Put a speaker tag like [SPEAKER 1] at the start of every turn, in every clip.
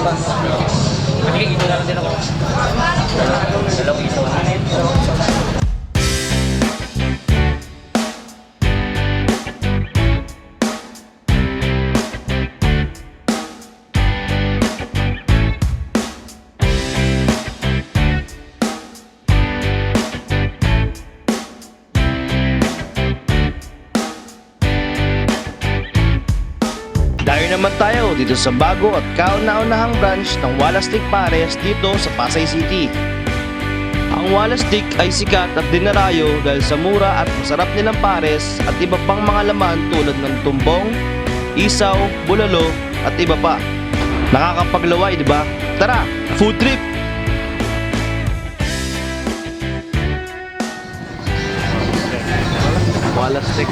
[SPEAKER 1] Diba?
[SPEAKER 2] Sige, ito na lang din ako. Dalawang isaw na.
[SPEAKER 3] Dayo naman tayo dito sa bago at kauna-unahang branch ng Walastik Pares dito sa Pasay City. Ang Walastik ay sikat at dinarayo dahil sa mura at masarap nilang pares at iba pang mga laman tulad ng tumbong, isaw, bulalo at iba pa. Nakakapaglaway, di ba? Tara, food trip! Walastik.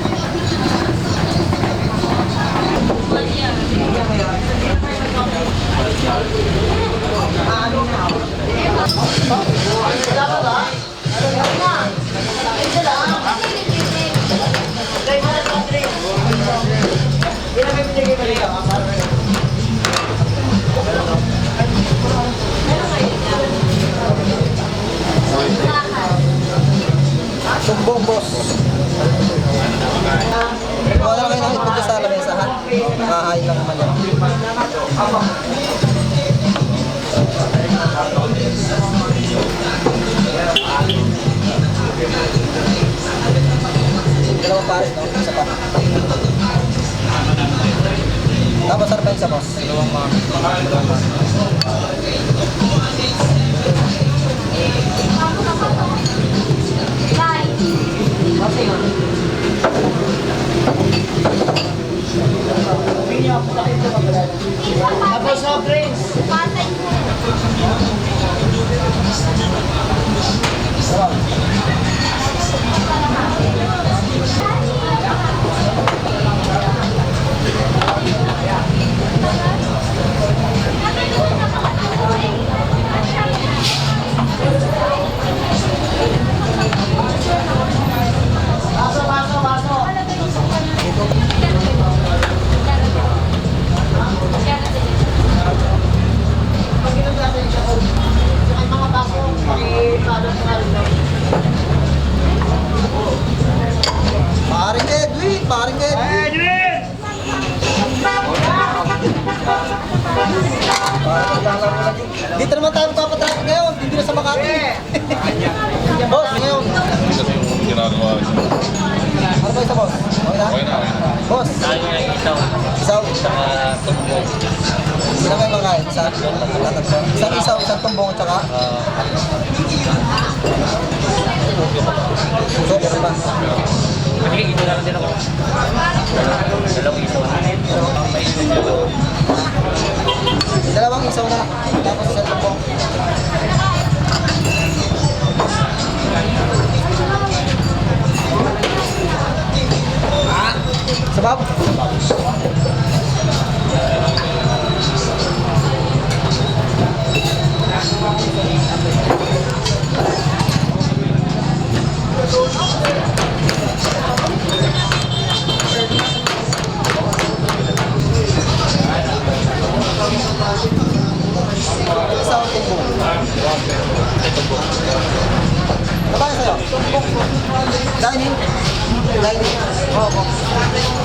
[SPEAKER 1] Tumbong, boss. Wala lang kayo ng itlog sa lamesa, ha? Nakahain lang naman yan. Dalawang pares, no? Isa pa. Tapos ano pa yung isa, boss? Dalawang mga. Dalawang mga.
[SPEAKER 4] Tapos soft drinks. Baso, baso, baso. Pag ginagawa siya ko, saka yung mga baso, paki-follow sa nga.
[SPEAKER 1] Paring Edwin! Paring Edwin!
[SPEAKER 2] Edwin!
[SPEAKER 1] Parang lang mo lagi. Dito naman tayo magpapatraffic ngayon, hindi na sa Makati. Boss, ngayon.
[SPEAKER 5] Kasi yung ginagawa ko.
[SPEAKER 1] Ano ba isa, boss? Okay na?
[SPEAKER 5] Okay na, okay na.
[SPEAKER 1] Boss,
[SPEAKER 2] Tayo nga yung isaw.
[SPEAKER 1] isaw.
[SPEAKER 2] Saka tumbong.
[SPEAKER 1] Sila kayo makain? Isa? Tatlo. Isang isaw, isang tumbong, tsaka? Puso, meron ba?
[SPEAKER 2] Sige, ito na lang din ako. Dalawang isaw na.
[SPEAKER 1] Dalawang isaw na, tapos isang tumbong. Sabaw? Isaw, tumbong. Ano ba sa'yo? Dining? Dining? Oo.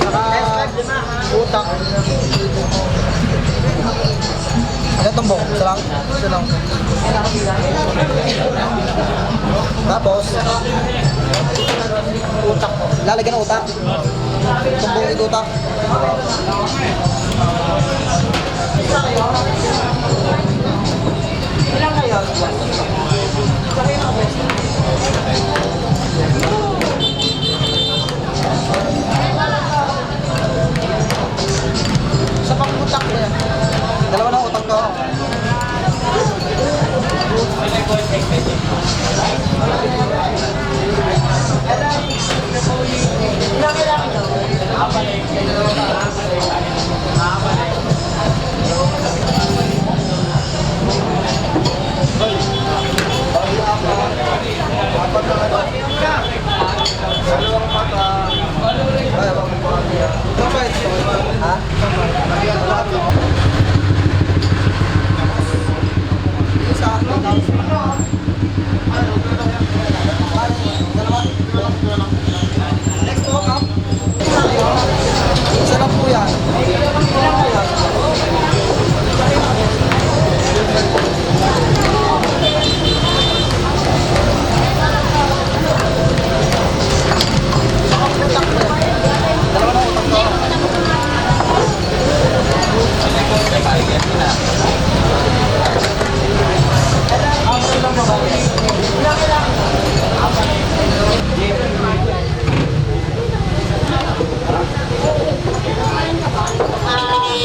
[SPEAKER 1] Saka utak. Ano tumbong? Isa lang? Isa lang. Tapos, utak. Lalagyan ng utak. Tumbong with utak.
[SPEAKER 4] Ilan kayo?
[SPEAKER 1] Sa pang-utak na yan. Dalawa na utak to.
[SPEAKER 4] Ilan kailangan nyo?
[SPEAKER 1] Ha?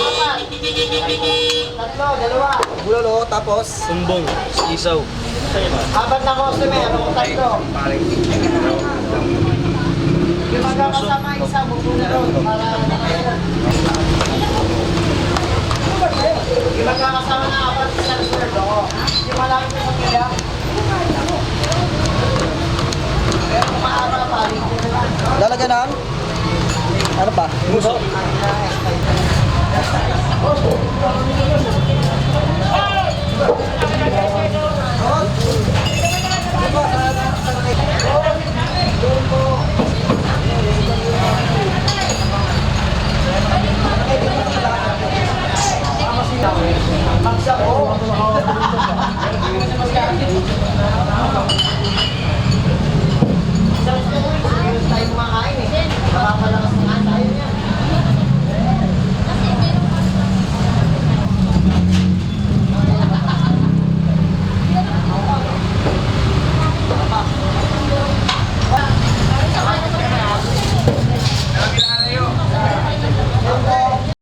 [SPEAKER 4] Apat. Tatlo, dalawa.
[SPEAKER 1] Bulalo, tapos
[SPEAKER 3] Tumbong, isaw.
[SPEAKER 4] Apat na customer, ako tatlo. Yung magkakasama isa, muna ron para nakayan. Yung magkakasama na apat, isang serve ako. Yung malapit na sa pila. Pero kung maara pa, dito na lang.
[SPEAKER 1] Lalagyan ng ano pa? Muso.
[SPEAKER 4] Tayo kumakain eh. Nakakalakas.